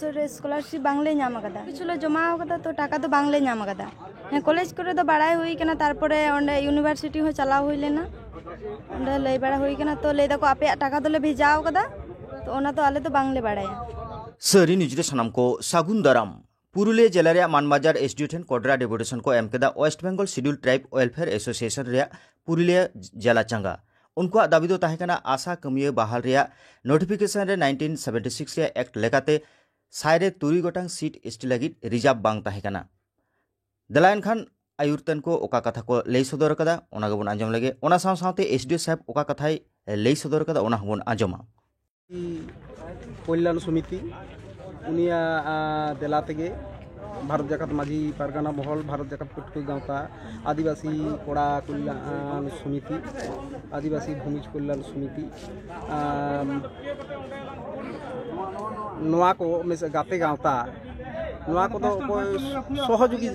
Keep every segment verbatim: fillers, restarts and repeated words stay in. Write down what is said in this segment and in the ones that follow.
ᱵᱚᱪᱷᱚᱨ ᱨᱮ ᱥᱠᱚᱞᱟᱨᱥᱤᱯ ᱵᱟᱝᱞᱮ ᱧᱟᱢ ᱟᱠᱟᱫᱟ᱾ ᱠᱤᱪᱷᱩ ᱞᱮ ᱡᱚᱢᱟ ᱟᱠᱟᱫᱟ, ᱛᱚ ᱴᱟᱠᱟ ᱫᱚ ᱵᱟᱝᱞᱮ ᱧᱟᱢ ᱟᱠᱟᱫᱟ᱾ ᱦᱮᱸ, ᱠᱚᱞᱮᱡᱽ ᱠᱚᱨᱮ ᱫᱚ ᱵᱟᱲᱟᱭ ᱦᱩᱭ ᱟᱠᱟᱱᱟ, ᱛᱟᱨᱯᱚᱨᱮ ᱚᱸᱰᱮ ᱤᱭᱩᱱᱤᱵᱷᱟᱨᱥᱤᱴᱤ ᱦᱚᱸ ᱪᱟᱞᱟᱣ ᱦᱩᱭ ᱞᱮᱱᱟ, ᱚᱸᱰᱮ ᱞᱟᱹᱭ ᱵᱟᱲᱟ ᱦᱩᱭ ᱟᱠᱟᱱᱟ, ᱛᱚ ᱞᱟᱹᱭ ᱫᱟᱠᱚ ᱟᱯᱮᱭᱟᱜ ᱴᱟᱠᱟ ᱫᱚᱞᱮ ᱵᱷᱮᱡᱟ ᱟᱠᱟᱫᱟ, ᱛᱚ ᱚᱱᱟ ᱫᱚ ᱟᱞᱮ ᱫᱚ ᱵᱟᱝᱞᱮ ᱵᱟᱲᱟᱭᱟ᱾ ᱥᱟᱹᱨᱤ ᱱᱤᱭᱩᱡᱽ ᱨᱮ ᱥᱟᱱᱟᱢ ᱠᱚ ᱥᱟᱹᱜᱩᱱ ᱫᱟᱨᱟᱢ᱾ ᱯᱩᱨᱩᱞᱤᱭᱟᱹ ᱡᱮᱞᱟ ᱨᱮᱭᱟᱜ ᱢᱟᱱᱵᱟᱡᱟᱨ ᱮᱥᱰᱤᱳ ᱴᱷᱮᱱ ᱠᱚᱰᱨᱟ ᱰᱮᱯᱩᱴᱮᱥᱚᱱ ᱠᱚ ᱮᱢ ᱠᱮᱫᱟ West Bengal schedule tribe welfare association ᱨᱮᱭᱟᱜ ᱯᱩᱨᱩᱞᱤᱭᱟᱹ ᱡᱮᱞᱟ ᱪᱟᱸᱜᱟ᱾ ᱩᱱᱠᱩᱣᱟᱜ ᱫᱟᱵᱤ ᱫᱚ ᱛᱟᱦᱮᱸ ᱠᱟᱱᱟ ᱟᱥᱟ ᱠᱟᱹᱢᱤᱭᱟᱹ ᱵᱟᱦᱟᱞ ᱨᱮᱭᱟᱜ ᱱᱳᱴᱤᱯᱷᱤᱠᱮᱥᱚᱱ ᱨᱮ ᱱᱟᱭᱤᱱᱴᱤᱱ ᱥᱮᱵᱷᱮᱱᱴᱤ ᱥᱤᱠᱥ ᱨᱮᱭᱟᱜ ᱮᱠᱴ ᱞᱮᱠᱟᱛᱮ ᱥᱟᱭ ᱨᱮ ᱛᱩᱨᱩᱭ ᱜᱚᱴᱟᱝ ᱥᱤᱴ ᱮᱥᱴᱤ ᱞᱟᱹᱜᱤᱫ ᱨᱤᱡᱟᱨᱵᱷ ᱵᱟᱝ ᱛᱟᱦᱮᱸ ᱠᱟᱱᱟ᱾ ᱫᱮᱞᱟ ᱮᱱᱠᱷᱟᱱ ᱟᱹᱭᱩᱨ ᱛᱮᱱ ᱠᱚ ᱚᱠᱟ ᱠᱟᱛᱷᱟ ᱠᱚ ᱞᱟᱹᱭ ᱥᱚᱫᱚᱨ ᱠᱟᱫᱟ, ᱚᱱᱟ ᱜᱮᱵᱚᱱ ᱟᱸᱡᱚᱢ ᱞᱮᱜᱮ᱾ ᱚᱱᱟ ᱥᱟᱶ ᱥᱟᱶᱛᱮ ᱮᱥᱰᱤᱳ ᱥᱟᱦᱮᱵᱽ ᱚᱠᱟ ᱠᱟᱛᱷᱟᱭ ᱞᱟᱹᱭ ᱥᱚᱫᱚᱨ ᱠᱟᱫᱟ, ᱚᱱᱟ ᱦᱚᱸᱵᱚᱱ ᱟᱸᱡᱚᱢᱟ᱾ ᱠᱚᱞᱭᱟᱱ ᱥᱚᱢᱤᱛᱤ, ᱩᱱᱤᱭᱟᱜ, ᱟ, ᱫᱮᱞᱟ ᱛᱮᱜᱮ ᱵᱷᱟᱨᱚᱛ ᱡᱟᱠᱟᱛ ᱢᱟᱹᱡᱷᱤ ᱯᱟᱨᱜᱟᱱᱟ ᱢᱚᱦᱚᱞ, ᱵᱷᱟᱨᱚᱛ ᱡᱟᱠᱟᱛ ᱯᱟᱹᱴᱷᱩᱣᱟᱹ ᱜᱟᱶᱛᱟ, ᱟᱹᱫᱤᱵᱟᱹᱥᱤ ᱠᱚᱲᱟ ᱠᱚᱞᱭᱟᱱ ᱥᱚᱢᱤᱛᱤ, ᱟᱹᱫᱤᱵᱟᱹᱥᱤ ᱵᱷᱩᱢᱤᱡᱽ ᱠᱚᱞᱭᱟᱱ ᱥᱚᱢᱤᱛᱤ, ᱟᱢ, ᱱᱚᱣᱟ ᱠᱚ ᱢᱮᱥᱟ ᱜᱟᱛᱮ ᱜᱟᱶᱛᱟ, ᱱᱚᱣᱟ ᱠᱚᱫᱚ ᱚᱠᱚᱭ ᱥᱚᱦᱚᱡᱳᱜᱤ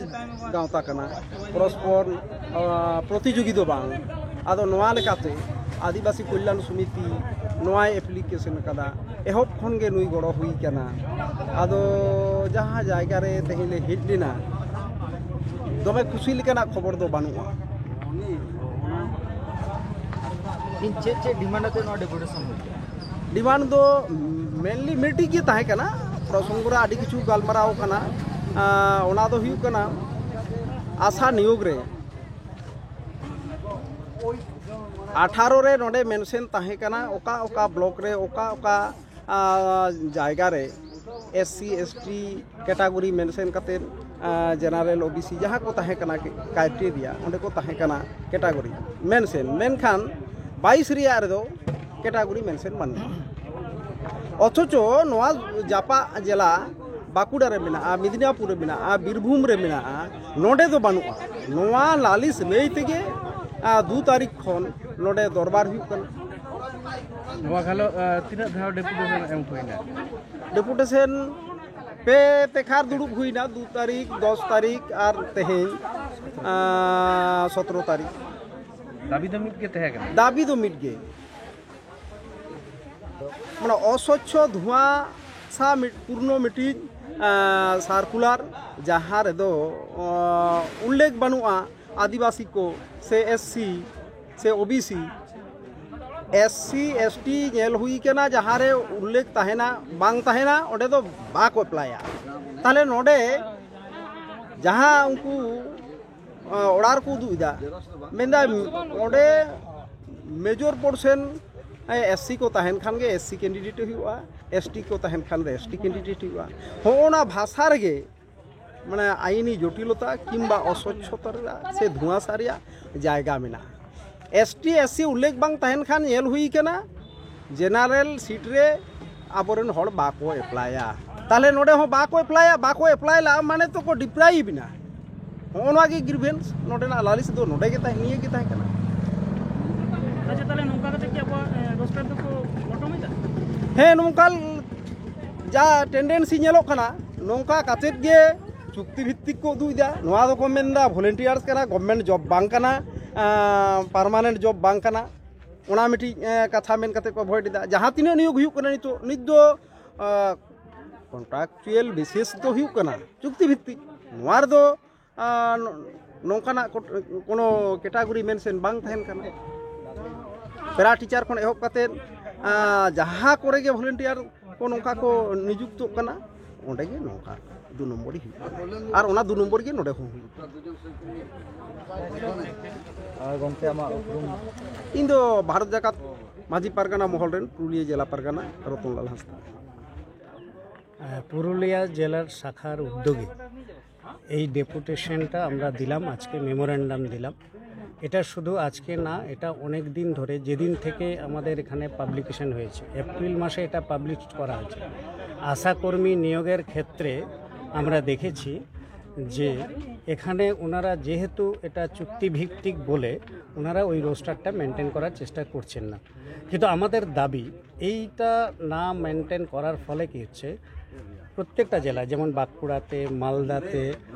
ᱜᱟᱶᱛᱟ ᱠᱟᱱᱟ, ᱯᱚᱨᱚᱥᱯᱚᱨ, ᱟ, ᱯᱨᱚᱛᱤᱡᱳᱜᱤ ᱫᱚ ᱵᱟᱝ᱾ ᱟᱫᱚ ᱱᱚᱣᱟ ᱞᱮᱠᱟᱛᱮ ᱟᱹᱫᱤᱵᱟᱹᱥᱤ ᱠᱚᱞᱭᱟᱱ ᱥᱚᱢᱤᱛᱤ ᱱᱚᱣᱟᱭ ᱮᱯᱞᱤᱠᱮᱥᱚᱱ ᱟᱠᱟᱫᱟ, ᱮᱦᱚᱵ ᱠᱷᱚᱱ ᱜᱮ ᱱᱩᱭ ᱜᱚᱲᱚ ᱦᱩᱭ ᱠᱟᱱᱟ᱾ ᱟᱫᱚ ᱡᱟᱦᱟᱸ ᱡᱟᱭᱜᱟ ᱨᱮ ᱛᱮᱦᱮᱧ ᱞᱮ ᱦᱮᱡ ᱞᱮᱱᱟ, ᱫᱚᱢᱮ ᱠᱩᱥᱤ ᱞᱮᱠᱟᱱᱟᱜ ᱠᱷᱚᱵᱚᱨ ᱫᱚ ᱵᱟᱹᱱᱩᱜᱼᱟ᱾ ᱤᱧ ᱪᱮᱫ ᱪᱮᱫ ᱰᱤᱢᱟᱱᱰ ᱟᱛᱮ ᱱᱚᱣᱟ ᱰᱮᱯᱩᱴᱮᱥᱚᱱ ᱦᱩᱭ ᱠᱟᱱᱟ? ᱰᱤᱢᱟᱱᱰ ᱫᱚ ᱢᱮᱱᱞᱤ ᱢᱤᱫᱴᱤᱡ ᱜᱮ ᱛᱟᱦᱮᱸ ᱠᱟᱱᱟ, ᱯᱨᱚᱥᱚᱝᱜᱚ ᱨᱮ ᱟᱹᱰᱤ ᱠᱤᱪᱷᱩ ᱜᱟᱞᱢᱟᱨᱟᱣ ᱠᱟᱱᱟ᱾ ᱟᱸ, ᱚᱱᱟ ᱫᱚ ᱦᱩᱭᱩᱜ ᱠᱟᱱᱟ ᱟᱥᱟ ᱱᱤᱭᱳᱜᱽ ᱨᱮ ᱟᱴᱷᱟᱨᱚ ᱨᱮ ᱱᱚᱰᱮ ᱢᱮᱱᱥᱮᱱ ᱛᱟᱦᱮᱸ ᱠᱟᱱᱟ, ᱚᱠᱟ ᱚᱠᱟ ᱵᱞᱚᱠ ᱨᱮ, ᱚᱠᱟ ᱚᱠᱟ, ᱟᱸ, ᱡᱟᱭᱜᱟ ᱨᱮ S C, S T category mention ᱠᱟᱛᱮᱫ, ᱟᱸ, ᱡᱮᱱᱟᱨᱮᱞ, ᱳ ᱵᱤ ᱥᱤ ᱡᱟᱦᱟᱸ ᱠᱚ ᱛᱟᱦᱮᱸ ᱠᱟᱱᱟ ᱠᱨᱟᱭᱴᱮᱨᱤᱭᱟ, ᱚᱸᱰᱮ ᱠᱚ ᱛᱟᱦᱮᱸ ᱠᱟᱱᱟ ᱠᱮᱴᱟᱜᱚᱨᱤ ᱢᱮᱱᱥᱮᱱ, ᱢᱮᱱᱠᱷᱟᱱ ᱵᱟᱭᱤᱥ ᱨᱮᱭᱟᱜ ᱨᱮᱫᱚ ᱠᱮᱴᱟᱜᱚᱨᱤ ᱢᱮᱱᱥᱮᱱ ᱵᱟᱹᱱᱩᱜᱼᱟ᱾ ᱚᱛᱷᱚᱪᱚ ᱱᱚᱣᱟ ᱡᱟᱯᱟᱜ ᱡᱮᱞᱟ ᱵᱟᱸᱠᱩᱲᱟ ᱨᱮ ᱢᱮᱱᱟᱜᱼᱟ, ᱢᱮᱫᱽᱱᱤᱯᱩᱨ ᱨᱮ ᱢᱮᱱᱟᱜᱼᱟ, ᱵᱤᱨᱵᱷᱩᱢ ᱨᱮ ᱢᱮᱱᱟᱜᱼᱟ, ᱱᱚᱰᱮ ᱫᱚ ᱵᱟᱹᱱᱩᱜᱼᱟ᱾ ᱱᱚᱣᱟ ᱞᱟᱹᱞᱤᱥ ᱞᱟᱹᱭ ᱛᱮᱜᱮ, ᱟ, ᱫᱩ ᱛᱟᱹᱨᱤᱠᱷ ᱠᱷᱚᱱ ᱱᱚᱰᱮ ᱫᱚᱨᱵᱟᱨ ᱦᱩᱭᱩᱜ ᱠᱟᱱᱟ᱾ ᱱᱚᱣᱟ ᱜᱷᱟᱞᱚ ᱟ, ᱛᱤᱱᱟᱹᱜ ᱫᱷᱟᱣ ᱰᱮᱯᱩᱴᱮᱥᱚᱱ ᱮᱢ ᱦᱩᱭᱱᱟ? ᱰᱮᱯᱩᱴᱮᱥᱚᱱ ᱯᱮ ᱛᱮᱠᱷᱟᱨ ᱫᱩᱲᱩᱵ ᱦᱩᱭᱱᱟ, ᱫᱩ ᱛᱟᱹᱨᱤᱠᱷ, ᱫᱚᱥ ᱛᱟᱹᱨᱤᱠᱷ ᱟᱨ ᱛᱮᱦᱮᱧ, ᱟ, ᱥᱚᱛᱨᱚ ᱛᱟᱹᱨᱤᱠᱷ᱾ ᱫᱟᱹᱵᱤ ᱫᱚ ᱢᱤᱫ ᱜᱮ ᱛᱟᱦᱮᱸ ᱠᱟᱱᱟ᱾ ᱫᱟᱹᱵᱤ ᱫᱚ ᱢᱤᱫ ᱜᱮ, ᱢᱟᱱᱮ ᱚᱥᱚᱪᱷᱚ ᱫᱷᱩᱣᱟ ᱥᱟ ᱢᱤᱫ ᱯᱩᱨᱱᱚ ᱢᱤᱫᱴᱤᱡ ᱥᱟᱨᱠᱩᱞᱟᱨ, ᱡᱟᱦᱟᱸ ᱨᱮᱫᱚ ᱩᱞᱞᱮᱠᱷ ᱵᱟᱹᱱᱩᱜᱼᱟ ᱟᱹᱫᱤᱵᱟᱹᱥᱤ ᱠᱚ ᱥᱮ ᱮᱥ ᱥᱤ ᱥᱮ O B C. S C S T ᱧᱮᱞ ᱦᱩᱭ ᱠᱟᱱᱟ, ᱡᱟᱦᱟᱸ ᱨᱮ ᱩᱞᱞᱮᱠᱷ ᱛᱟᱦᱮᱱᱟ ᱵᱟᱝ ᱛᱟᱦᱮᱱᱟ, ᱚᱸᱰᱮ ᱫᱚ ᱵᱟᱠᱚ ᱮᱯᱞᱟᱭᱟ᱾ ᱛᱟᱦᱚᱞᱮ ᱱᱚᱰᱮ ᱡᱟᱦᱟᱸ ᱩᱱᱠᱩ ᱚᱲᱟᱜ ᱨᱮᱠᱚ ᱩᱫᱩᱜ ᱮᱫᱟ, ᱢᱮᱱᱫᱟ ᱚᱸᱰᱮ ᱢᱮᱡᱚᱨ ᱯᱚᱨᱥᱮᱱ ᱮᱥ ᱥᱤ ᱠᱚ ᱛᱟᱦᱮᱱ ᱠᱷᱟᱱ ᱜᱮ ᱮᱥ ᱥᱤ ᱠᱮᱱᱰᱤᱰᱮᱴ ᱦᱩᱭᱩᱜᱼᱟ, ᱮᱥ ᱴᱤ ᱠᱚ ᱛᱟᱦᱮᱱ ᱠᱷᱟᱱ ᱫᱚ ᱮᱥ ᱴᱤ ᱠᱮᱱᱰᱤᱰᱮᱴ ᱦᱩᱭᱩᱜᱼᱟ᱾ ᱦᱚᱸᱜᱼᱚ ᱱᱟ ᱵᱷᱟᱥᱟ ᱨᱮᱜᱮ ᱢᱟᱱᱮ ᱟᱭᱤᱱᱤ ᱡᱚᱴᱤᱞᱚᱛᱟ ᱠᱤᱝᱵᱟ ᱚᱥᱚᱪᱪᱷᱚᱛᱟ ᱨᱮᱭᱟᱜ ᱥᱮ ᱫᱷᱩᱣᱟᱥᱟ ᱨᱮᱭᱟᱜ ᱡᱟᱭᱜᱟ ᱢᱮᱱᱟᱜᱼᱟ᱾ ᱮᱥ ᱴᱤ ᱮᱥ ᱥᱤ ᱩᱞᱞᱮᱠᱷ ᱵᱟᱝ ᱛᱟᱦᱮᱱ ᱠᱷᱟᱱ ᱧᱮᱞ ᱦᱩᱭ ᱠᱟᱱᱟ ᱡᱮᱱᱟᱨᱮᱞ ᱥᱤᱴ ᱨᱮ ᱟᱵᱚᱨᱮᱱ ᱦᱚᱲ ᱵᱟᱠᱚ ᱮᱯᱞᱟᱭᱟ᱾ ᱛᱟᱦᱚᱞᱮ ᱱᱚᱰᱮ ᱦᱚᱸ ᱵᱟᱠᱚ ᱮᱯᱞᱟᱭᱟ, ᱵᱟᱠᱚ ᱮᱯᱞᱟᱭ ᱞᱟᱜᱼᱟ ᱢᱟᱱᱮ ᱛᱚ ᱠᱚ ᱰᱤᱯᱨᱟᱭᱤᱵᱷ ᱮᱱᱟ᱾ ᱦᱚᱸᱜᱼᱚ ᱱᱚᱣᱟ ᱜᱮ ᱜᱨᱤᱵᱷᱮᱱᱥ, ᱱᱚᱰᱮᱱᱟᱜ ᱞᱟᱹᱞᱤᱥ ᱫᱚ ᱱᱚᱰᱮ ᱜᱮ ᱛᱟᱦᱮᱸ, ᱱᱤᱭᱟᱹ ᱜᱮ ᱛᱟᱦᱮᱸ ᱠᱟᱱᱟ᱾ ᱟᱪᱪᱷᱟ, ᱛᱟᱦᱚᱞᱮ ᱱᱚᱝᱠᱟ ᱠᱟᱛᱮ ᱠᱤ ᱟᱵᱚᱣᱟᱜ ᱨᱳᱥᱴᱟᱨ ᱫᱚᱠᱚ ᱞᱚᱴᱚᱢ ᱮᱫᱟ? ᱦᱮᱸ, ᱱᱚᱝᱠᱟ ᱡᱟ ᱴᱮᱱᱰᱮᱱᱥᱤ ᱧᱮᱞᱚᱜ ᱠᱟᱱᱟ, ᱱᱚᱝᱠᱟ ᱠᱟᱛᱮᱫ ᱜᱮ ᱪᱩᱠᱛᱤ ᱵᱷᱤᱛᱛᱤᱠ ᱠᱚ ᱩᱫᱩᱜ ᱮᱫᱟ᱾ ᱱᱚᱣᱟ ᱫᱚᱠᱚ ᱢᱮᱱᱫᱟ ᱵᱷᱚᱞᱮᱱᱴᱤᱭᱟᱨᱥ ᱠᱟᱱᱟ, ᱜᱚᱵᱷᱢᱮᱱᱴ ᱡᱚᱵ ᱵᱟᱝ ᱠᱟᱱᱟ, ᱯᱟᱨᱢᱟᱱᱮᱱᱴ ᱡᱚᱵ ᱵᱟᱝ ᱠᱟᱱᱟ᱾ ᱚᱱᱟ ᱢᱤᱫᱴᱤᱡ ᱠᱟᱛᱷᱟ ᱢᱮᱱ ᱠᱟᱛᱮᱫ ᱠᱚ ᱮᱵᱷᱚᱭᱮᱰ ᱮᱫᱟ᱾ ᱡᱟᱦᱟᱸ ᱛᱤᱱᱟᱹᱜ ᱱᱤᱭᱳᱜᱽ ᱦᱩᱭᱩᱜ ᱠᱟᱱᱟ ᱱᱤᱛᱚᱜ, ᱱᱤᱛ ᱫᱚ ᱠᱚᱱᱴᱨᱟᱠᱪᱩᱭᱮᱞ ᱵᱮᱥᱤᱥ ᱫᱚ ᱦᱩᱭᱩᱜ ᱠᱟᱱᱟ, ᱪᱩᱠᱛᱤ ᱵᱷᱤᱛᱛᱤᱠ᱾ ᱱᱚᱣᱟ ᱨᱮᱫᱚ ᱱᱚᱝᱠᱟᱱᱟᱜ ᱠᱳᱱᱳ ᱠᱮᱴᱟᱜᱚᱨᱤ ᱢᱮᱱᱥᱮᱱ ᱵᱟᱝ ᱛᱟᱦᱮᱱ ᱠᱟᱱᱟ᱾ ᱯᱮᱨᱟ ᱴᱤᱪᱟᱨ ᱠᱷᱚᱱ ᱮᱦᱚᱵ ᱠᱟᱛᱮᱫ ᱡᱟᱦᱟᱸ ᱠᱚᱨᱮ ᱜᱮ ᱵᱷᱚᱞᱮᱱᱴᱤᱭᱟᱨ ᱠᱚ ᱱᱚᱝᱠᱟ ᱠᱚ ᱱᱤᱡᱩᱠᱛᱚᱜ ᱠᱟᱱᱟ, ᱚᱸᱰᱮ ᱜᱮ ᱱᱚᱝᱠᱟ ᱫᱩ ᱱᱚᱢᱵᱚᱨᱤ ᱦᱩᱭᱩᱜ ᱠᱟᱱᱟ᱾ ᱟᱨ ᱚᱱᱟ ᱫᱩ ᱱᱚᱢᱵᱚᱨ ᱜᱮ ᱱᱚᱰᱮ ᱦᱚᱸ ᱦᱩᱭᱩᱜ ᱠᱟᱱᱟ᱾ ᱟᱨ ᱜᱚᱢᱠᱮ, ᱟᱢᱟᱜ ᱩᱯᱨᱩᱢ? ᱤᱧ ᱫᱚ ᱵᱷᱟᱨᱚᱛ ᱡᱟᱠᱟᱛ ᱢᱟᱹᱡᱷᱤ ᱯᱟᱨᱜᱟᱱᱟ ᱢᱚᱦᱚᱞ ᱨᱮᱱ ᱯᱩᱨᱩᱞᱤᱭᱟᱹ ᱡᱮᱞᱟ ᱯᱟᱨᱜᱟᱱᱟ ᱨᱚᱛᱚᱱᱞᱟᱞ ᱦᱟᱸᱥᱫᱟ᱾ পুরুলিয়া জেলার শাখার উদ্যোগে এই ডেপুটেশনটা আমরা দিলাম, আজকে মেমোরেন্ডাম দিলাম। এটা শুধু আজকে না, এটা অনেক দিন ধরে, যেদিন থেকে আমাদের এখানে পাবলিকেশন হয়েছে, এপ্রিল মাসে এটা পাবলিশ করা হয়েছে। আশাকর্মী নিয়োগের ক্ষেত্রে আমরা দেখেছি যে এখানে ওনারা যেহেতু এটা চুক্তিভিত্তিক বলে ওনারা ওই রোস্টারটা মেনটেন করার চেষ্টা করছেন না। কিন্তু আমাদের দাবি, এইটা না মেনটেন করার ফলে কি হচ্ছে, প্রত্যেকটা জেলায়, যেমন বাঁকুড়াতে, মালদাতে,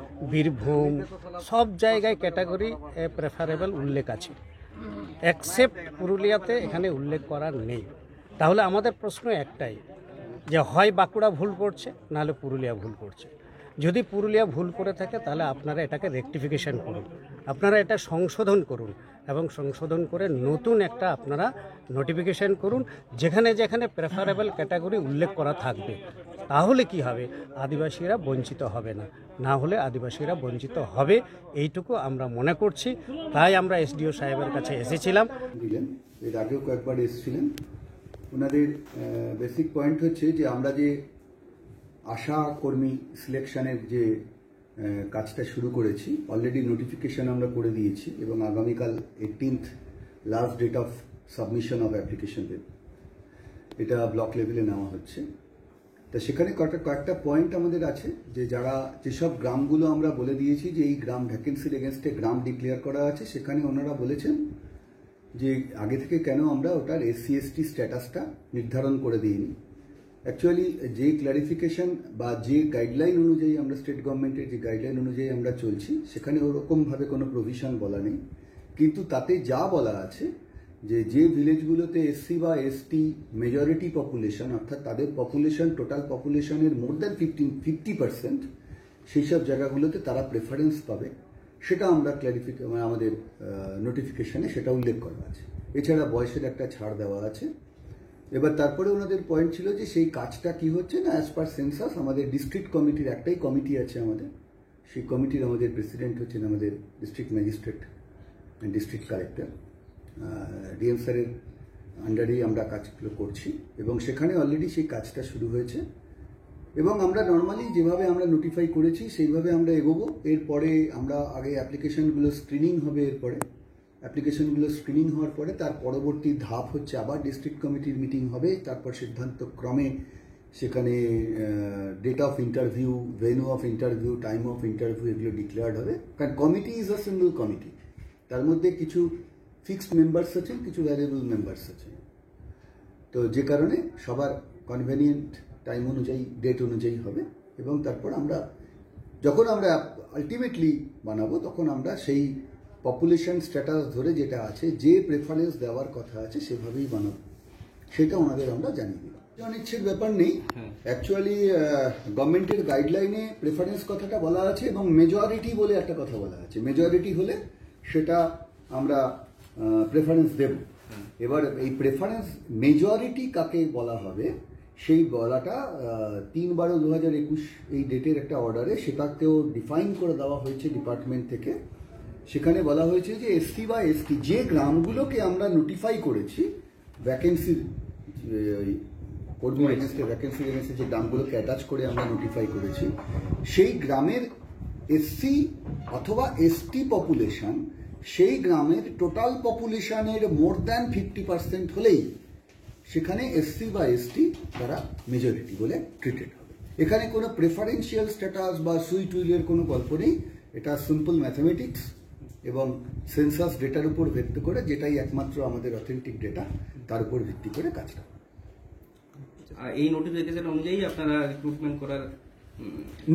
বীরভূম, সব জায়গায় ক্যাটাগরি প্রেফারেবল উল্লেখ আছে, এক্সেপ্ট পুরুলিয়াতে এখানে উল্লেখ করার নেই। তাহলে আমাদের প্রশ্ন একটাই, যে হয় বাঁকুড়া ভুল করছে, নাহলে পুরুলিয়া ভুল করছে। যদি পুরুলিয়া ভুল করে থাকে, তাহলে আপনারা এটাকে রেকটিফিকেশন করুন, আপনারা এটা সংশোধন করুন এবং সংশোধন করে নতুন একটা আপনারা নোটিফিকেশন করুন, যেখানে যেখানে প্রেফারেবল ক্যাটাগরি উল্লেখ করা থাকবে। তাহলে কি হবে? আদিবাসীরা বঞ্চিত হবে না, না হলে আদিবাসীরা বঞ্চিত হবে, এইটুকু আমরা মনে করছি। তাই আমরা এসডিও সাহেবের কাছে এসেছিলাম। দিলেন, এর আগেও কয়েকবার এসেছিলেন। ওনাদের বেসিক পয়েন্ট হচ্ছে যে আমরা যে আশা কর্মী সিলেকশনের যে আহ, কাজটা শুরু করেছি, অলরেডি নোটিফিকেশন আমরা করে দিয়েছি এবং আগামীকাল eighteenth last date of submission of application. এটা ব্লক লেভেলে নেওয়া হচ্ছে। তা সেখানে কয়েকটা কয়েকটা পয়েন্ট আমাদের আছে, যে যারা, যেসব গ্রামগুলো আমরা বলে দিয়েছি যে এই গ্রাম ভ্যাকেন্সির এগেনস্টে গ্রাম ডিক্লেয়ার করা আছে, সেখানে ওনারা বলেছেন যে আগে থেকে কেন আমরা ওটার এসসি এসটি স্ট্যাটাসটা নির্ধারণ করে দিইনি। অ্যাকচুয়ালি যে ক্ল্যারিফিকেশন বা যে গাইডলাইন অনুযায়ী আমরা, স্টেট গভর্নমেন্টের যে গাইডলাইন অনুযায়ী আমরা চলছি, সেখানে ওরকমভাবে কোনো প্রভিশন বলা নেই। কিন্তু তাতে যা বলা আছে যে যে ভিলেজগুলোতে এসসি বা এসটি মেজরিটি পপুলেশন, অর্থাৎ তাদের পপুলেশন, টোটাল পপুলেশনের more than fifteen fifty percent, সেই সব জায়গাগুলোতে তারা প্রেফারেন্স পাবে, সেটা আমরা ক্ল্যারিফিকে মানে আমাদের নোটিফিকেশনে সেটা উল্লেখ করা আছে। এছাড়া বয়সের একটা ছাড় দেওয়া আছে। এবার তারপরে ওনাদের পয়েন্ট ছিল যে সেই কাজটা কি হচ্ছে না, অ্যাজ পার সেন্সাস আমাদের ডিস্ট্রিক্ট কমিটির একটাই কমিটি আছে আমাদের, সেই কমিটির আমাদের প্রেসিডেন্ট হচ্ছেন আমাদের district magistrate, district collector, DM স্যারের আন্ডারেই আমরা কাজগুলো করছি এবং সেখানে অলরেডি সেই কাজটা শুরু হয়েছে। এবং আমরা নর্মালি যেভাবে আমরা নোটিফাই করেছি সেইভাবে আমরা এগোবো। এরপরে আমরা আগে অ্যাপ্লিকেশনগুলো স্ক্রিনিং হবে, এরপরে অ্যাপ্লিকেশনগুলো স্ক্রিনিং হওয়ার পরে তার পরবর্তী ধাপ হচ্ছে আবার ডিস্ট্রিক্ট কমিটির মিটিং হবে, তারপর সিদ্ধান্ত ক্রমে সেখানে date of interview, venue of interview, time of interview এগুলো ডিক্লেয়ার্ড হবে। কারণ committee is a single committee, তার মধ্যে কিছু ফিক্সড মেম্বার্স আছেন, কিছু ভ্যারিয়েবল মেম্বার্স আছেন। তো যে কারণে সবার কনভেনিয়েন্ট টাইম অনুযায়ী, ডেট অনুযায়ী হবে। এবং তারপর আমরা যখন আমরা আলটিমেটলি বানাবো, তখন আমরা সেই পপুলেশন স্ট্যাটাস ধরে যেটা আছে, যে প্রেফারেন্স দেওয়ার কথা আছে, সেভাবেই বানাবো, সেটা ওনাদের আমরা জানিয়ে দিলাম। অনিচ্ছের ব্যাপার নেই। অ্যাকচুয়ালি গভর্নমেন্টের গাইডলাইনে প্রেফারেন্স কথাটা বলা আছে এবং মেজরিটি বলে একটা কথা বলা আছে। মেজরিটি হলে সেটা আমরা প্রেফারেন্স দেব। এবার এই প্রেফারেন্স মেজরিটি কাকে বলা হবে, সেই বলাটা তিন বারো দু হাজার একুশ এই ডেটের একটা অর্ডারে সেটাকেও ডিফাইন করে দেওয়া হয়েছে ডিপার্টমেন্ট থেকে। সেখানে বলা হয়েছে যে এসসি বা এসটি যে গ্রামগুলোকে আমরা নোটিফাই করেছি ভ্যাকেন্সির, কোড অফ এগেনস্টে, ভ্যাকেন্সির এগেনস্টে যে গ্রামগুলোকে অ্যাটাচ করে আমরা নোটিফাই করেছি, সেই গ্রামের এসসি অথবা এসটি পপুলেশন সেই গ্রামের টোটাল পপুলেশনের মোর দ্যান ফিফটি পার্সেন্ট হলেই সেখানে এসসি বা এসটি তারা মেজরিটি বলে ট্রিটেড হবে। এখানে কোনো প্রেফারেন্সিয়াল স্ট্যাটাস বা সুইট উইলের কোনো গল্প নেই। এটা সিম্পল ম্যাথামেটিক্স এবং সেন্সাস ডেটার উপর ভিত্তি করে, যেটাই একমাত্র আমাদের অথেন্টিক ডেটা, তার উপর ভিত্তি করে কাজটা। আর এই নোটিফিকেশন অনুযায়ী আপনারা রিক্রুটমেন্ট করার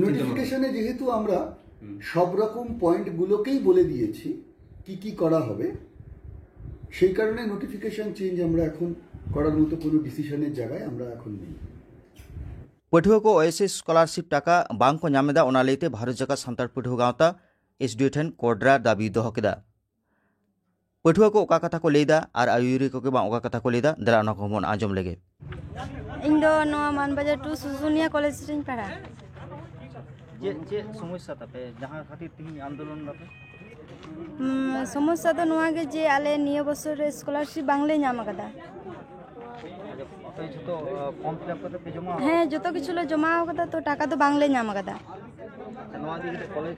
নোটিফিকেশনে যেহেতু আমরা সব রকম পয়েন্টগুলোকেই বলে দিয়েছি কি কি করা হবে, সেই কারণে নোটিফিকেশন চেঞ্জ আমরা এখন করার মতো কোনো ডিসিশনের জায়গায় আমরা এখন নেই। ᱯᱟᱹᱴᱷᱩᱣᱟᱹ ᱠᱚ ᱳᱭᱮᱥᱤᱥ ᱥᱠᱚᱞᱟᱨᱥᱤᱯ ᱴᱟᱠᱟ ᱵᱟᱝ ᱠᱚ ᱧᱟᱢ ᱮᱫᱟ, ᱚᱱᱟ ᱞᱟᱹᱭᱛᱮ ᱵᱷᱟᱨᱚᱛ ᱡᱟᱠᱟᱛ ᱥᱟᱱᱛᱟᱲ ᱯᱟᱹᱴᱷᱩᱣᱟᱹ ᱜᱟᱶᱛᱟ ᱮᱥᱰᱤᱳ ᱴᱷᱮᱱ ᱠᱳᱰᱨᱟ ᱫᱟᱹᱵᱤ ᱫᱚᱦᱚ ᱠᱮᱫᱟ᱾ ᱯᱟᱹᱴᱷᱩᱣᱟᱹ ᱠᱚ ᱚᱠᱟ ᱠᱟᱛᱷᱟ ᱠᱚ ᱞᱟᱹᱭᱫᱟ ᱟᱨ ᱟᱹᱭᱩᱨᱤᱭᱟᱹ ᱠᱚᱜᱮ ᱵᱟᱝ ᱚᱠᱟ ᱠᱟᱛᱷᱟ ᱠᱚ ᱞᱟᱹᱭᱫᱟ, ᱫᱮᱞᱟ ᱚᱱᱟ ᱠᱚᱦᱚᱸ ᱵᱚᱱ ᱟᱸᱡᱚᱢ ᱞᱮᱜᱮ᱾ ᱤᱧ ᱫᱚ ᱱᱚᱣᱟ ᱢᱟᱱᱵᱟᱡᱟᱨ ᱴᱩ ᱥᱩᱥᱩᱱᱤᱭᱟ ᱠᱚᱞᱮᱡᱽ ᱨᱤᱧ ᱯᱟᱲᱦᱟᱜᱼᱟ᱾ ᱪᱮᱫ ᱪᱮᱫ ᱥᱚᱢᱚᱥᱥᱟ ᱛᱟᱯᱮ ᱡᱟᱦᱟᱸ ᱠᱷᱟᱹᱛᱤᱨ ᱛᱮᱦᱮᱧ ᱟᱱᱫᱳᱞᱚᱱ ᱫᱟᱯᱮ? ᱩᱢ, ᱥᱚᱢᱚᱥᱥᱟ ᱫᱚ ᱱᱚᱣᱟ ᱜᱮ ᱡᱮ ᱟᱞᱮ ᱱᱤᱭᱟᱹ ᱵᱚᱪᱷᱚᱨ ᱨᱮ ᱥᱠᱚᱞᱟᱨᱥᱤᱯ ᱵᱟᱝᱞᱮ ᱧᱟᱢ ᱟᱠᱟᱫᱟ᱾ ᱟᱯᱮ ᱡᱷᱚᱛᱚ ᱯᱷᱚᱨᱢ ᱯᱷᱤᱞᱟᱯ ᱠᱟᱛᱮ ᱯᱮ ᱡᱚᱢᱟ? ᱦᱮᱸ, ᱡᱚᱛᱚ ᱠᱤᱪᱷᱩ ᱞᱮ ᱡᱚᱢᱟ ᱟᱠᱟᱫᱟ, ᱛᱚ ᱴᱟᱠᱟ ᱫᱚ ᱵᱟᱝᱞᱮ ᱧᱟᱢ ᱟᱠᱟᱫᱟ᱾ ᱱᱚᱣᱟ ᱤᱫᱤ ᱠᱟᱛᱮ ᱠᱚᱞᱮᱡᱽ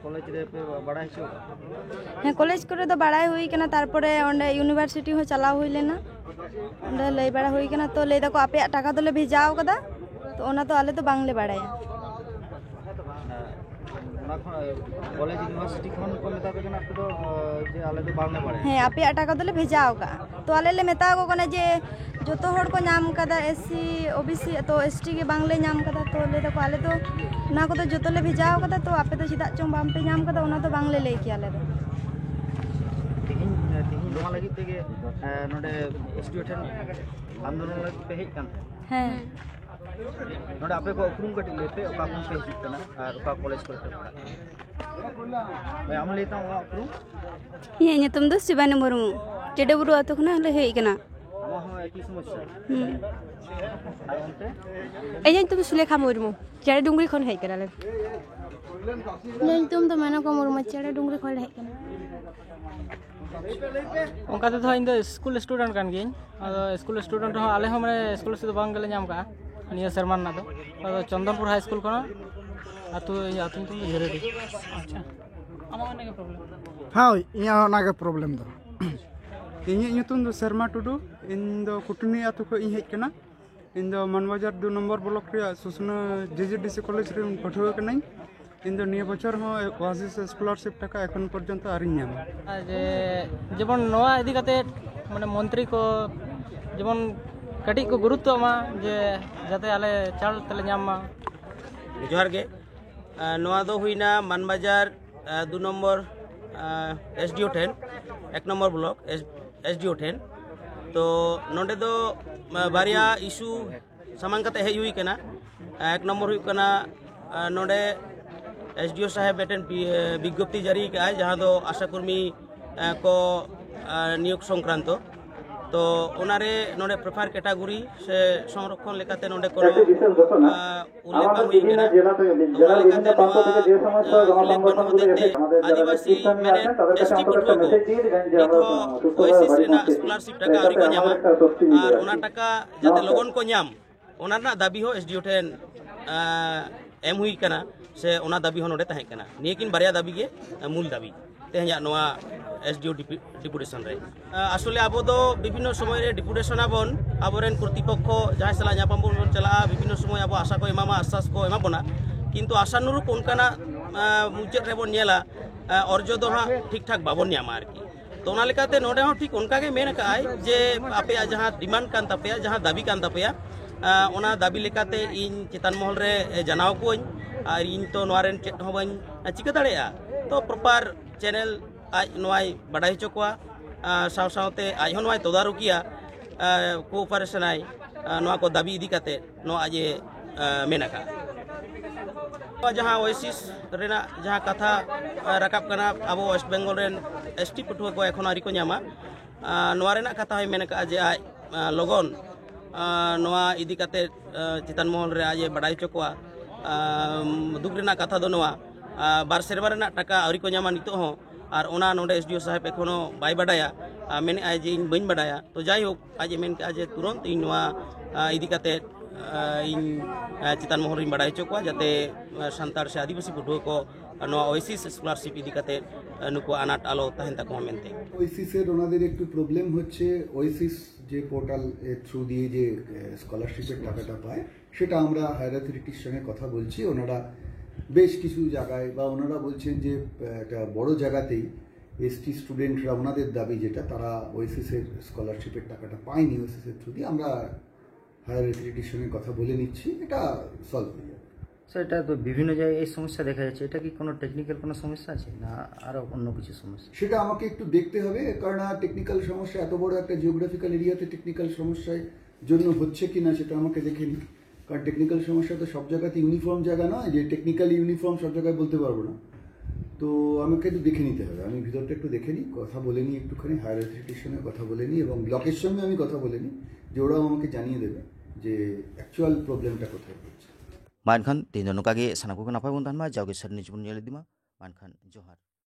ᱠᱚᱞᱮᱡᱽ ᱨᱮ ᱯᱮ ᱵᱟᱲᱟᱭ ᱦᱚᱪᱚ ᱟᱠᱟᱫᱟ? ᱦᱮᱸ, ᱠᱚᱞᱮᱡᱽ ᱠᱚᱨᱮ ᱫᱚ ᱵᱟᱲᱟᱭ ᱦᱩᱭ ᱠᱟᱱᱟ, ᱛᱟᱨᱯᱚᱨᱮ ᱚᱸᱰᱮ ᱤᱭᱩᱱᱤᱵᱷᱟᱨᱥᱤᱴᱤ ᱦᱚᱸ ᱪᱟᱞᱟᱣ ᱦᱩᱭ ᱞᱮᱱᱟ᱾ ᱚᱸᱰᱮ ᱞᱟᱹᱭ ᱵᱟᱲᱟ ᱦᱩᱭ ᱠᱟᱱᱟ, ᱛᱚ ᱞᱟᱹᱭ ᱫᱟᱠᱚ ᱟᱯᱮᱭᱟᱜ ᱴᱟᱠᱟ ᱫᱚᱞᱮ ᱵᱷᱮᱡᱟ ᱟᱠᱟᱫᱟ, ᱛᱚ ᱚᱱᱟ ᱫᱚ ᱟᱞᱮ ᱫᱚ ᱵᱟᱝᱞᱮ ᱵᱟᱲᱟᱭᱟ᱾ ᱚᱱᱟ ᱠᱷᱚᱱ ᱠᱚᱞᱮᱡᱽ ᱤᱭᱩᱱᱤᱵᱷᱟᱨᱥᱤᱴᱤ ᱠᱷᱚᱱ ᱠᱚ ᱢᱮᱛᱟ ᱯᱮ ᱠᱟᱱᱟ ᱟᱯᱮ ᱫᱚ, ᱡᱮ ᱟᱞᱮ ᱫᱚ ᱵᱟᱝᱞᱮ ᱵᱟᱲᱟᱭᱟ? ᱦᱮᱸ, ᱟᱯᱮᱭᱟᱜ ᱴᱟᱠᱟ ᱫᱚᱞᱮ ᱵᱷᱮᱡᱟ ᱟᱠᱟᱫᱼᱟ᱾ ᱛᱚ ᱟᱞᱮ ᱞᱮ ᱢᱮᱛᱟ ᱟᱠᱚ ᱠᱟᱱᱟ ᱡᱮ ᱡᱚᱛᱚ ᱦᱚᱲ ᱠᱚ ᱧᱟᱢ ᱠᱟᱫᱟ, S C, O B C, ᱛᱚ ᱮᱥ ᱴᱤ ᱜᱮ ᱵᱟᱝᱞᱮ ᱧᱟᱢ ᱠᱟᱫᱟ᱾ ᱛᱚ ᱞᱟᱹᱭ ᱫᱟᱠᱚ ᱟᱞᱮ ᱫᱚ ᱚᱱᱟ ᱠᱚᱫᱚ ᱡᱚᱛᱚ ᱞᱮ ᱵᱷᱮᱡᱟ ᱟᱠᱟᱫᱟ, ᱛᱚ ᱟᱯᱮ ᱫᱚ ᱪᱮᱫᱟᱜ ᱪᱚᱝ ᱵᱟᱝᱯᱮ ᱧᱟᱢ ᱠᱟᱫᱟ, ᱚᱱᱟ ᱫᱚ ᱵᱟᱝᱞᱮ ᱞᱟᱹᱭ ᱠᱮᱭᱟ ᱟᱞᱮ ᱫᱚ᱾ ᱛᱮᱦᱮᱧ ᱛᱮᱦᱮᱧ ᱱᱚᱣᱟ ᱞᱟᱹᱜᱤᱫ ᱛᱮᱜᱮ ᱱᱚᱰᱮ ᱮᱥ ᱰᱤ ᱳ ᱴᱷᱮᱱ ᱟᱱᱫᱳᱞᱚᱱ ᱞᱟᱹᱜᱤᱫ ᱯᱮ ᱦᱮᱡ ᱠᱟᱱ ᱛᱟᱦᱮᱸᱫ? ᱦᱮᱸ᱾ ᱱᱚᱰᱮ ᱟᱯᱮ ᱠᱚ ᱩᱯᱨᱩᱢ ᱠᱟᱹᱴᱤᱡ ᱞᱟᱹᱭ ᱯᱮ, ᱚᱠᱟ ᱠᱷᱚᱱ ᱯᱮ ᱦᱤᱡᱩᱜ ᱠᱟᱱᱟ ᱟᱨ ᱚᱠᱟ ᱠᱚᱞᱮᱡᱽ ᱠᱚᱨᱮ ᱯᱮ ᱯᱟᱲᱦᱟᱜ ᱠᱟᱱᱟ? ᱦᱳᱭ, ᱟᱢ ᱞᱟᱹᱭ ᱛᱟᱢ ᱟᱢᱟᱜ ᱩᱯᱨᱩᱢ? ᱤᱧᱟᱹᱜ ᱧᱩᱛᱩᱢ ᱫᱚ ᱥᱤᱵᱟᱱᱤ ᱢᱩᱨᱢᱩ᱾ ᱪᱮᱰᱮ ᱵᱩᱨᱩ ᱟᱹᱛᱩ ᱠᱷᱚᱱᱟᱜ ᱞᱮ ᱦᱮᱡ ᱟᱠᱟᱱᱟ᱾ ᱟᱢᱟᱜ ᱦᱚᱸ ᱮᱠᱤ ᱥᱚᱢᱚᱥᱥᱟ? ᱦᱩᱸ᱾ ᱟᱨ ᱚᱱᱛᱮ? ᱤᱧᱟᱹᱜ ᱧᱩᱛᱩᱢ ᱫᱚ ᱥᱩᱞᱮᱠᱷᱟ ᱢᱩᱨᱢᱩ᱾ ᱪᱮᱬᱮ ᱰᱩᱝᱨᱤ ᱠᱷᱚᱱ ᱦᱮᱡ ᱠᱟᱱᱟᱞᱮ᱾ ᱤᱧᱟᱹᱜ ᱧᱩᱛᱩᱢ ᱫᱚ ᱢᱮᱱᱚᱠᱟ ᱢᱩᱨᱢᱩ, ᱪᱮᱬᱮ ᱰᱩᱝᱨᱤ ᱠᱷᱚᱱ ᱞᱮ ᱦᱮᱡ ᱠᱟᱱᱟ᱾ ᱚᱱᱠᱟ ᱛᱮᱫᱚ ᱤᱧ ᱫᱚ ᱥᱠᱩᱞ ᱥᱴᱩᱰᱮᱱᱴ ᱠᱟᱱ ᱜᱤᱭᱟᱹᱧ᱾ ᱟᱫᱚ ᱥᱠᱩᱞ ᱥᱴᱩᱰᱮᱱᱴ ᱨᱮᱦᱚᱸ ᱟᱞᱮ ᱦᱚᱸ ᱢᱟᱱᱮ ᱥᱠᱩᱞ ᱥᱮᱫ ᱫᱚ ᱵᱟᱝ ᱜᱮᱞᱮ ᱧᱟᱢ ᱠᱟᱜᱼᱟ ᱱᱤᱭᱟᱹ ᱥᱮᱨᱢᱟ ᱨᱮᱱᱟᱜ ᱫᱚ᱾ ᱟᱫᱚ ᱪᱚᱱᱫᱚᱱᱯᱩᱨ ᱦᱟᱭ ᱥᱠᱩᱞ ᱠᱷᱚᱱᱟᱜ ᱟᱹᱛᱩ, ᱟᱹᱛᱩ ᱧᱩᱛᱩᱢ ᱫᱚ ᱡᱷᱟᱹᱨᱟᱹᱰᱤ᱾ ᱟᱪᱪᱷᱟ, ᱟᱢᱟᱜ ᱚᱱᱟ ᱜᱮ ᱯᱨᱚᱵᱞᱮᱢ? ᱦᱳᱭ, ᱤᱧᱟᱹᱜ ᱦᱚᱸ ᱚᱱᱟᱜᱮ ᱯᱨᱚᱵᱞᱮᱢ ᱫᱚ᱾ ᱤᱧᱟᱹᱜ ᱧᱩᱛᱩᱢ ᱫᱚ ᱥᱮᱨᱢᱟ ᱴᱩᱰᱩ᱾ ᱤᱧ ᱫᱚ ᱠᱩᱴᱱᱤ ᱟᱹᱛᱩ ᱠᱷᱚᱱ ᱤᱧ ᱦᱮᱡ ᱠᱟᱱᱟ᱾ ᱤᱧ ᱫᱚ ᱢᱟᱱᱵᱟᱡᱟᱨ ᱫᱩ ᱱᱚᱢᱵᱚᱨ ᱵᱞᱚᱠ ᱨᱮᱭᱟᱜ ᱥᱩᱥᱱᱟᱹ ᱡᱮᱡᱮᱰᱤᱥᱤ ᱠᱚᱞᱮᱡᱽ ᱨᱮᱱ ᱯᱟᱹᱴᱷᱩᱣᱟᱹ ᱠᱟᱹᱱᱟᱹᱧ᱾ ᱤᱧ ᱫᱚ ᱱᱤᱭᱟᱹ ᱵᱚᱪᱷᱚᱨ ᱦᱚᱸ ᱳᱭᱟᱥᱤᱥ ᱥᱠᱚᱞᱟᱨᱥᱤᱯ ᱴᱟᱠᱟ ᱮᱠᱷᱚᱱ ᱯᱚᱨᱡᱚᱱᱛᱚ ᱟᱹᱣᱨᱤᱧ ᱧᱟᱢᱟ᱾ ᱟᱨ ᱡᱮ ᱡᱮᱢᱚᱱ ᱱᱚᱣᱟ ᱤᱫᱤ ᱠᱟᱛᱮ ᱢᱟᱱᱮ ᱢᱚᱱᱛᱨᱤ ᱠᱚ ᱡᱮᱢᱚᱱ ᱠᱟᱹᱴᱤᱡ ᱠᱚ ᱜᱩᱨᱩᱛᱛᱚ ᱮᱢᱟ, ᱡᱮ ᱡᱟᱛᱮ ᱟᱞᱮ ᱪᱟᱬ ᱛᱮᱞᱮ ᱧᱟᱢ ᱢᱟ᱾ ᱡᱚᱦᱟᱨ ᱜᱮ᱾ ᱟᱨ ᱱᱚᱣᱟ ᱫᱚ ᱦᱩᱭᱱᱟ ᱢᱟᱱᱵᱟᱡᱟᱨ ᱟᱨ, ᱫᱩ ᱱᱚᱢᱵᱚᱨ ᱮᱥᱰᱤᱳ ᱴᱷᱮᱱ, ᱮᱠ ᱱᱚᱢᱵᱚᱨ ᱵᱞᱚᱠ ᱮᱥᱰᱤᱳ ᱴᱷᱮᱱ᱾ ᱛᱚ ᱱᱚᱰᱮ ᱫᱚ ᱟᱨ, ᱵᱟᱨᱭᱟ ᱤᱥᱩ ᱥᱟᱢᱟᱝ ᱠᱟᱛᱮ ᱦᱮᱡ ᱦᱩᱭ ᱠᱟᱱᱟ᱾ ᱮᱠ ᱱᱚᱢᱵᱚᱨ ᱦᱩᱭᱩᱜ ᱠᱟᱱᱟ, ᱟᱨ, ᱱᱚᱰᱮ ᱮᱥᱰᱤᱳ ᱥᱟᱦᱮᱵᱽ ᱢᱤᱫᱴᱮᱱ ᱵᱤ- ᱵᱤᱜᱽᱜᱚᱯᱛᱤ ᱡᱟᱹᱨᱤ ᱠᱟᱜᱼᱟᱭ, ᱡᱟᱦᱟᱸ ᱫᱚ ᱟᱥᱟ ᱠᱚᱨᱢᱤ ᱟᱨ, ᱠᱚ ᱟᱨ, ᱱᱤᱭᱳᱜᱽ ᱥᱚᱝᱠᱨᱟᱱᱛᱚ᱾ ᱛᱚ ᱚᱱᱟᱨᱮ ᱱᱚᱰᱮ ᱯᱨᱮᱯᱷᱟᱨ ᱠᱮᱴᱟᱜᱚᱨᱤ ᱥᱮ ᱥᱚᱝᱨᱚᱠᱷᱚᱱ ᱞᱮᱠᱟᱛᱮ ᱱᱚᱰᱮ ᱠᱚᱱᱚ ᱟᱨ, ᱩᱞᱞᱮᱠᱷ ᱵᱟᱝ ᱦᱩᱭ ᱠᱟᱱᱟ᱾ ᱛᱚ ᱚᱱᱟ ᱞᱮᱠᱟᱛᱮ ᱱᱚᱣᱟ ᱟᱨ, ᱩᱞᱞᱮᱠᱷ ᱵᱟᱹᱱᱩᱜ ᱦᱚᱛᱮᱡ ᱛᱮ ᱟᱹᱫᱤᱵᱟᱹᱥᱤ ᱢᱟᱱᱮ ᱮᱥᱴᱤ ᱯᱟᱹᱴᱷᱩᱣᱟᱹ ᱠᱚ ᱱᱤᱛ ᱦᱚᱸ ᱳᱭᱮᱥᱤᱥ ᱨᱮᱱᱟᱜ ᱥᱠᱚᱞᱟᱨᱥᱤᱯ ᱴᱟᱠᱟ ᱟᱹᱣᱨᱤ ᱠᱚ ᱧᱟᱢᱟ᱾ ᱟᱨ ᱚᱱᱟ ᱴᱟᱠᱟ ᱡᱟᱛᱮ ᱞᱚᱜᱚᱱ ᱠᱚ ᱧᱟᱢ, ᱚᱱᱟ ᱨᱮᱱᱟᱜ ᱫᱟᱹᱵᱤ ᱦᱚᱸ ᱮᱥᱰᱤᱳ ᱴᱷᱮᱱ ᱟᱨ, ᱮᱢ ᱦᱩᱭ ᱠᱟᱱᱟ, ᱥᱮ ᱚᱱᱟ ᱫᱟᱹᱵᱤ ᱦᱚᱸ ᱱᱚᱰᱮ ᱛᱟᱦᱮᱸ ᱠᱟᱱᱟ᱾ ᱱᱤᱭᱟᱹ ᱠᱤᱱ ᱵᱟᱨᱭᱟ ᱫᱟᱹᱵᱤ ᱜᱮ ᱟᱨ, ᱢᱩᱞ ᱫᱟᱹᱵᱤ ᱛᱮᱦᱮᱧᱟᱜ ᱱᱚᱣᱟ ᱮᱥᱰᱤᱳ ᱰᱤᱯᱩᱴᱮᱥᱚᱱ ᱨᱮ᱾ ᱟᱨ ᱟᱥᱚᱞᱮ ᱟᱵᱚ ᱫᱚ ᱵᱤᱵᱷᱤᱱᱱᱚ ᱥᱚᱢᱚᱭ ᱨᱮ ᱰᱤᱯᱩᱴᱮᱥᱚᱱ ᱟᱵᱚᱱ, ᱟᱵᱚᱨᱮᱱ ᱠᱚᱨᱛᱤᱯᱚᱠᱠᱷᱚ ᱡᱟᱦᱟᱸᱭ ᱥᱟᱞᱟᱜ ᱧᱟᱯᱟᱢ ᱵᱚᱱ ᱪᱟᱞᱟᱜᱼᱟ, ᱵᱤᱵᱷᱤᱱᱱᱚ ᱥᱚᱢᱚᱭ ᱟᱵᱚ ᱟᱥᱟ ᱠᱚ ᱮᱢᱟᱢᱟ, ᱟᱥᱥᱟᱥ ᱠᱚ ᱮᱢᱟ ᱵᱚᱱᱟ, ᱠᱤᱱᱛᱩ ᱟᱥᱟᱱᱩᱨᱩᱯ ᱚᱱᱠᱟᱱᱟᱜ ᱟᱨ, ᱢᱩᱪᱟᱹᱫ ᱨᱮᱵᱚᱱ ᱧᱮᱞᱟ ᱟᱨ, ᱚᱨᱡᱚ ᱫᱚ ᱦᱟᱸᱜ ᱴᱷᱤᱠ ᱴᱷᱟᱠ ᱵᱟᱵᱚᱱ ᱧᱟᱢᱟ ᱟᱨᱠᱤ᱾ ᱛᱚ ᱚᱱᱟ ᱞᱮᱠᱟᱛᱮ ᱱᱚᱰᱮ ᱦᱚᱸ ᱴᱷᱤᱠ ᱚᱱᱠᱟ ᱜᱮ ᱢᱮᱱ ᱟᱠᱟᱫᱼᱟᱭ ᱡᱮ ᱟᱯᱮᱭᱟᱜ ᱡᱟᱦᱟᱸ ᱰᱤᱢᱟᱱᱰ ᱠᱟᱱ ᱛᱟᱯᱮᱭᱟ, ᱡᱟᱦᱟᱸ ᱫᱟᱹᱵᱤ ᱠᱟᱱ ᱛᱟᱯᱮᱭᱟ, ᱟᱨ, ᱚᱱᱟ ᱫᱟᱹᱵᱤ ᱞᱮᱠᱟᱛᱮ ᱤᱧ ᱪᱮᱛᱟᱱ ᱢᱚᱦᱚᱞ ᱨᱮ ᱡᱟᱱᱟᱣ ᱠᱚᱣᱟᱹᱧ᱾ ᱟᱨ ᱤᱧ ᱛᱚ ᱱᱚᱣᱟ ᱨᱮᱱ ᱪᱮᱫ ᱦᱚᱸ ᱵᱟᱹᱧ ᱪᱤᱠᱟᱹ ᱫᱟᱲᱮᱭᱟᱜᱼᱟ᱾ ᱛᱚ ᱯᱨᱚᱯᱟᱨ ᱪᱮᱱᱮᱞ ᱟᱡ ᱱᱚᱣᱟᱭ ᱵᱟᱰᱟᱭ ᱦᱚᱪᱚ ᱠᱚᱣᱟ, ᱟᱨ ᱥᱟᱶ ᱥᱟᱶᱛᱮ ᱟᱡ ᱦᱚᱸ ᱱᱚᱣᱟᱭ ᱛᱚᱫᱟᱨᱚᱠᱤᱭᱟ, ᱟᱨ ᱠᱳᱚᱯᱟᱨᱮᱥᱚᱱᱟᱭ᱾ ᱱᱚᱣᱟ ᱠᱚ ᱫᱟᱹᱵᱤ ᱤᱫᱤ ᱠᱟᱛᱮ ᱱᱚᱣᱟ ᱟᱡ ᱮ ᱢᱮᱱ ᱟᱠᱟᱫᱼᱟ᱾ ᱱᱚᱣᱟ ᱡᱟᱦᱟᱸ ᱳᱭᱮᱥᱤᱥ ᱨᱮᱱᱟᱜ ᱡᱟᱦᱟᱸ ᱠᱟᱛᱷᱟ ᱨᱟᱠᱟᱵ ᱠᱟᱱᱟ, ᱟᱵᱚ ᱳᱭᱮᱥᱴ ᱵᱮᱝᱜᱚᱞ ᱨᱮᱱ ᱮᱥᱴᱤ ᱯᱟᱹᱴᱷᱩᱣᱟᱹ ᱠᱚ ᱮᱠᱷᱚᱱ ᱟᱹᱣᱨᱤ ᱠᱚ ᱧᱟᱢᱟ᱾ ᱱᱚᱣᱟ ᱨᱮᱱᱟᱜ ᱠᱟᱛᱷᱟ ᱦᱚᱸᱭ ᱢᱮᱱ ᱟᱠᱟᱫᱼᱟ ᱡᱮ ᱟᱡ ᱞᱚᱜᱚᱱ ᱱᱚᱣᱟ ᱤᱫᱤ ᱠᱟᱛᱮ ᱪᱮᱛᱟᱱ ᱢᱚᱦᱚᱞ ᱨᱮ ᱟᱡ ᱮ ᱵᱟᱰᱟᱭ ᱦᱚᱪᱚ ᱠᱚᱣᱟ᱾ ᱫᱩᱠ ᱨᱮᱱᱟᱜ ᱠᱟᱛᱷᱟ ᱫᱚ ᱱᱚᱣᱟ, ᱵᱟᱨ ᱥᱮᱨᱢᱟ ᱨᱮᱱᱟᱜ ᱴᱟᱠᱟ ᱟᱹᱣᱨᱤ ᱠᱚ ᱧᱟᱢᱟ ᱱᱤᱛᱚᱜ ᱦᱚᱸ, ᱟᱨ ᱚᱱᱟ ᱱᱚᱰᱮ ᱮᱥᱰᱤᱳ ᱥᱟᱦᱮᱵᱽ ᱮᱠᱷᱚᱱᱳ ᱵᱟᱭ ᱵᱟᱰᱟᱭᱟ᱾ ᱢᱮᱱᱮᱫᱼᱟᱭ ᱡᱮ ᱤᱧ ᱵᱟᱹᱧ ᱵᱟᱰᱟᱭᱟ᱾ ᱛᱚ ᱡᱟᱭᱦᱳᱠ, ᱟᱡ ᱮ ᱢᱮᱱ ᱠᱮᱫᱼᱟ ᱡᱮ ᱛᱩᱨᱚᱱᱛ ᱤᱧ ᱱᱚᱣᱟ ᱤᱫᱤ ᱠᱟᱛᱮ ᱤᱧ ᱪᱮᱛᱟᱱ ᱢᱚᱦᱚᱞ ᱨᱤᱧ ᱵᱟᱰᱟᱭ ᱦᱚᱪᱚ ᱠᱚᱣᱟ, ᱡᱟᱛᱮ ᱥᱟᱱᱛᱟᱲ ᱥᱮ ᱟᱹᱫᱤᱵᱟᱹᱥᱤ ᱯᱟᱹᱴᱷᱩᱣᱟᱹ ᱠᱚ ᱱᱚᱣᱟ ᱳᱭᱮᱥᱤᱥ ᱥᱠᱚᱞᱟᱨᱥᱤᱯ ᱤᱫᱤ ᱠᱟᱛᱮ ᱱᱩᱠᱩᱣᱟᱜ ᱟᱱᱟᱴ ᱟᱞᱚ ᱛᱟᱦᱮᱱ ᱛᱟᱠᱚ ᱢᱟ ᱢᱮᱱᱛᱮ᱾ ওয়েসিসের ওনাদের একটু প্রবলেম হচ্ছে, ওয়েসিস যে পোর্টাল থ্রু দিয়ে যে স্কলারশিপের টাকাটা পায়, সেটা আমরা হায়ার অথরিটির সঙ্গে কথা বলছি। ওনারা বেশ কিছু জায়গায়, বা ওনারা বলছেন যে আহ, একটা বড় জায়গাতেই এসটি স্টুডেন্টরা, ওনাদের দাবি যেটা, তারা ওয়েসিসের স্কলারশিপের টাকাটা পায়নি ওয়েসিসের থ্রু দিয়ে। আমরা হায়ার অথরিটির সঙ্গে কথা বলে নিচ্ছি, এটা সলভ হয়ে যাবে। স্যার, এটা তো বিভিন্ন জায়গায় এই সমস্যা দেখা যাচ্ছে, এটা কি কোনো টেকনিক্যাল কোনো সমস্যা আছে না আরও অন্য কিছু সমস্যা? সেটা আমাকে একটু দেখতে হবে, কারণ টেকনিক্যাল সমস্যা, এত বড় একটা জিওগ্রাফিক্যাল এরিয়াতে টেকনিক্যাল সমস্যার জন্য হচ্ছে কি না সেটা আমাকে দেখে নিই। কারণ টেকনিক্যাল সমস্যা তো সব জায়গাতে ইউনিফর্ম জায়গা নয়, যে টেকনিক্যালি ইউনিফর্ম সব জায়গায় বলতে পারবো না। তো আমাকে একটু দেখে নিতে হবে, আমি ভিতরটা একটু দেখে নিই, কথা বলে নিই একটুখানি, হায়ার অথরিটির সঙ্গে কথা বলে নিই এবং ব্লকের সঙ্গে আমি কথা বলে নিই, যে ওরাও আমাকে জানিয়ে দেবে যে অ্যাকচুয়াল প্রবলেমটা কোথায় হচ্ছে। ᱢᱟ ᱮᱱᱠᱷᱟᱱ ᱛᱮᱦᱮᱧ ᱫᱚ ᱱᱚᱝᱠᱟ ᱜᱮ, ᱥᱟᱱᱟᱢ ᱠᱚᱜᱮ ᱱᱟᱯᱟᱭ ᱵᱚᱱ ᱛᱟᱦᱮᱱ ᱢᱟ, ᱡᱟᱣᱜᱮ ᱥᱟᱹᱨᱤ ᱱᱤᱭᱩᱡᱽ ᱵᱚᱱ ᱧᱮᱞ ᱤᱫᱤ ᱢᱟ᱾ ᱢᱟ ᱮᱱᱠᱷᱟᱱ ᱡᱚᱦᱟᱨ᱾